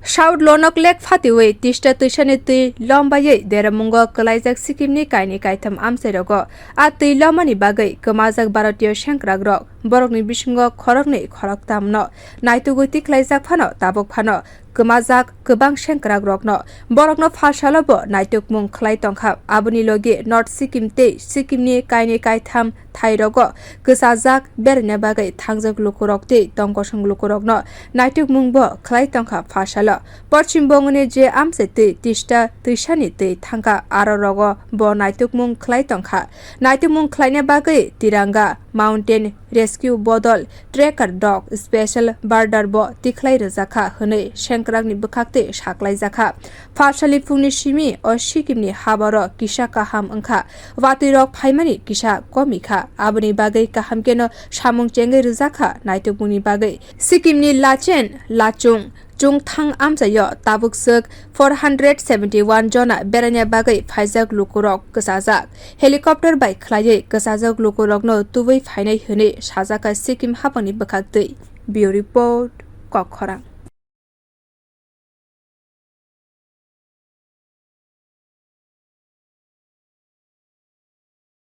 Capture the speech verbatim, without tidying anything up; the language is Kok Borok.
South Lonok Lake phatiwi Tista twisani twi lombaiwi deramungo kwlaijak Sikimni kainwi kaitham amchairogo. A twi lomani bagwi kwmajak Bharatiyo sengkrakrok, borokni bisingo khoroknwi khoroktamno naitugwi tikhlaijak phano tabuk phano kwmajak kwbang sengkrakrokno borokno phalsalo bo naitukmung khlai tongkha. Aboni logi North Sikkim tei Sikimni kainwi kaitham thairogo kwchajak beraina bagwi thangjak lukurok tei tongkosong lukurokno naitukmung bo khlai tongkha phalsalo. Porchim Bongoni je amchai twi Tista twisani twi thangkha, aro rogo bo naitukmung khlai tongkha. Naitukmung khlaina bagwi Tiranga, Mountain Rescue Bodol, Tracker Dog, Special Border bo tikhlai rwjakha hwnwi sengkrakni bwkhaktwi saklaijakha. Phalsani phungni simi o Sikimni habaro kisa kaham wngkha, watwirok phaimani kisa komikha, aboni bagwi kaham keno samung chengwi rwjakha naitukmungni bagwi. Sikimni Lachen, Lachung, Chungthang amchaio tabuk swk four hundred seventy one jona beraina bagwi phaijak lukurok kwchajak. Helicopter bai khlaiwi kwchajak lukurokno tubui phainai hwnwi sajakha Sikkim haphangni bwkhaktwi. Bureau Report, Kokkhorang.